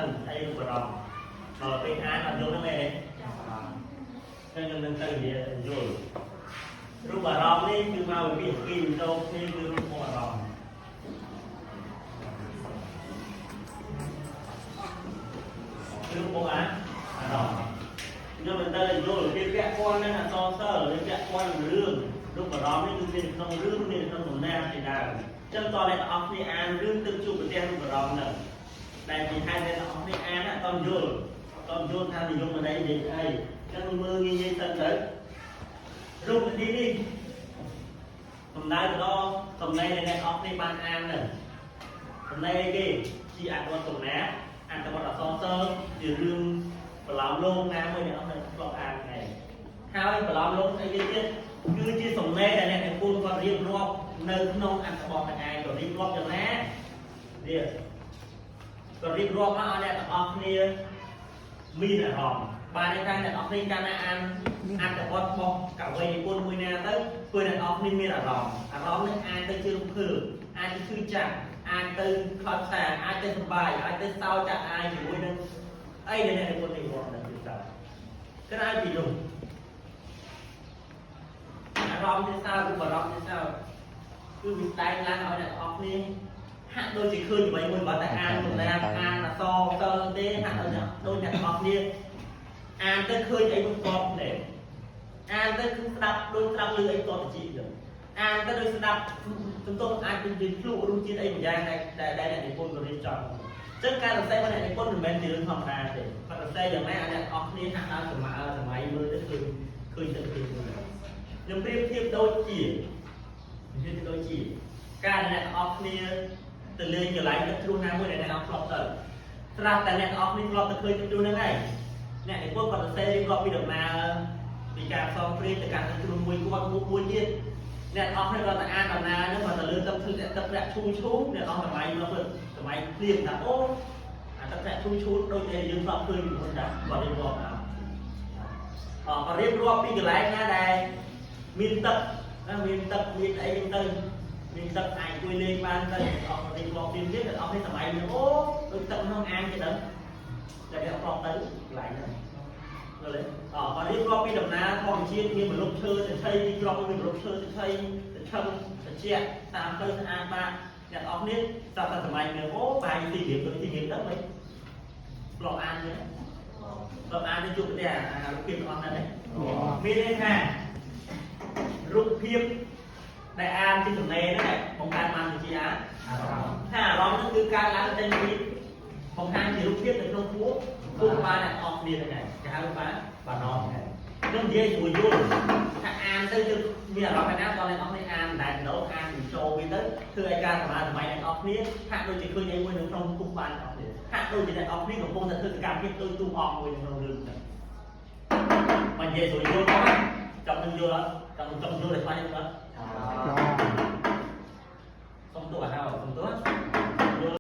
សិនអីរូបអារម្មណ៍ដល់ពេលអានអត់យល់ហ្នឹងមែនទេចឹងខ្ញុំនឹងទៅនិយាយយល់រូបអារម្មណ៍នេះគឺមកពីពាក្យពីរចូលគ្នាគឺរូបអារម្មណ៍រូបអារម្មណ៍ខ្ញុំមិនទៅយល់វាពាក់ព័ន្ធនឹងអក្សរសិល្ប៍វាពាក់ព័ន្ធនឹងរឿងរូបអារម្មណ៍នេះគឺមានក្នុងរឿងមានក្នុងដំណាលជាដើមចឹងតើអ្នកទាំងអស់គ្នាអានរឿងទឹកជួបប្រទះរូបអារម្មណ៍ហ្នឹងដែលជាហេតុអ្នកទាំងអស់គ្នាអានអត់តយល់អត់យល់ថានិយមន័យនិយាយអីចឹងមើលងាយៗទៅទៅរូបនេះនេះសំដៅទៅដល់សំណេរដែលអ្នកអស់គ្នាបានអានហ្នឹងសំណេរអីគេជាអត្ថបទកំណាព្យអត្ថបទអក្សរសិល្ប៍ជារឿងប្រឡោមលោកណាមួយអ្នកអស់គ្នាធ្លាប់អានហ្នឹងហើយប្រឡោមលោកអីគេទៀតគឺជាសំណេរដែលអ្នកនិពន្ធគាត់រៀបរាប់នៅក្នុងអត្ថបទហ្នឹងឯងក៏រៀបរាប់យ៉ាងណានេះក៏រៀបរាប់មកឲ្យអ្នកទាំងអស់គ្នាមានអារម្មណ៍បានន័យថាអ្នកទាំងអស់គ្នាកាលណាអានអត្ថបទរបស់កវីនិពន្ធមួយណាទៅធ្វើអ្នកទាំងអស់គ្នាមានអារម្មណ៍អារម្មណ៍នឹងអាចទៅជារំភើបអាចទៅឈឺចាប់អាចទៅខ្លោចផ្សាអាចទៅសប្បាយអាចទៅសោចចាក់អាយជាមួយនឹងអីដែលអ្នកនិពន្ធរៀបរាប់ហ្នឹងគឺតើក្រៅពីនោះអារម្មណ៍ជាសោរូបអារម្មណ៍ជាសោគឺវាស្ដែងឡើងឲ្យអ្នកទាំងអស់គ្នាហាក់ដូចជាឃើញអ្វីមួយបើតែអានកំណាព្យអានអក្សរសិល្ប៍ទេហាក់ដូចដូចអ្នកទាំងអស់គ្នាអានទៅឃើញអីមួយតបនេះអានទៅគឺស្ដាប់ដូចស្ដាប់ឮអីតបតិចចឹងអានទៅដូចស្ដាប់ជំទង់អាចเป็นភ្លក់រសជាតិអីមួយយ៉ាងដែលដែលអ្នកនិពន្ធក៏រៀបចំចឹងការសរសេររបស់អ្នកនិពន្ធមិនមែនជារឿងធម្មតាទេគាត់សរសេរយ៉ាងណាឲ្យអ្នកទាំងអស់គ្នាហាក់ដល់សម័យសម័យមើលទៅឃើញឃើញទៅឃើញខ្ញុំប្រៀបធៀបដូចជាប្រៀបដូចជាការដែលអ្នកទាំងអស់គ្នាទៅលេងកន្លែងទឹកជ្រោះណាមួយដែលអ្នកអត់ធ្លាប់ទៅស្រាប់តែអ្នកទាំងអស់គ្នាធ្លាប់ទៅឃើញទឹកជ្រោះហ្នឹងហើយអ្នកនិពន្ធគាត់សរសេររៀបរាប់ពីដំណើរពីការផ្សងព្រេងទៅកាន់ទឹកជ្រោះមួយគាត់មួយមួយទៀតអ្នកទាំងអស់គ្នាគាត់ទៅអានដំណើរហ្នឹងគាត់ទៅលើទឹកទឹកធ្លាក់ឈូឈូអ្នកអស់សម័យមកសម័យភ្លៀងថាអូអាទឹកធ្លាក់ឈូឈូដូចតែយើងធ្លាប់ឃើញពីមុនដែរគាត់រៀបរាប់អអគាត់រៀបរាប់ពីកន្លែងណាដែលមានទឹកណាមានទឹកមានអីហ្នឹងទៅមានទឹកអាចជួយលេងបានទៅអស់រៀបរាប់ទៀតទៀតអស់នេះសម័យនេះអូដូចទឹកក្នុងអាងគេដឹងតែគេអត់ធ្លាប់ទៅកន្លែងហ្នឹងយល់ទេអគាត់រៀបរាប់ពីដំណើរធម្មជាតិមានម្លប់ឈើទៅឆៃទីក្រុងមានម្លប់ឈើទៅឆៃទៅឆឹងត្រជាក់តាមទៅស្អាតបាតអ្នកអស់នេះស្រាប់តែសម័យនេះអូបាយទីរៀបដូចទីរៀបទៅមិនធ្លាប់អានទេធ្លាប់អានទៅជួបប្រទះអារូបភាពទាំងអស់ហ្នឹងទេមានន័យថារូបភាពដែលអានជាសំណេរហ្នឹងបង្កើតបានជាអារម្មណ៍ថាអារម្មណ៍ហ្នឹងគឺកើតឡើងចេញពីបង្ហាញជារូបភាពនៅក្នុងខួរខួរក្បាលអ្នកអស់គ្នាហ្នឹងឯងគេហៅបានបារម្ភហ្នឹងខ្ញុំនិយាយជួយយល់ថាអានទៅគឺមានអារម្មណ៍ណាតអ្នកអស់គ្នាអានតែដោអានចូលវាទៅធ្វើឲ្យការសម្រាប់សម័យអ្នកអស់គ្នាហាក់ដូចជាឃើញអីមួយនៅក្នុងខួរក្បាលអ្នកអស់គ្នាហាក់ដូចជាអ្នកអស់គ្នាកំពុងតែធ្វើសកម្មភាពដូចទូអស់មួយនៅក្នុងរឿងហ្នឹងបើនិយាយស្រួលយល់មកចង់នឹងយល់អត់ចង់ចង់យល់ឲ្យច្បាស់ទេអត់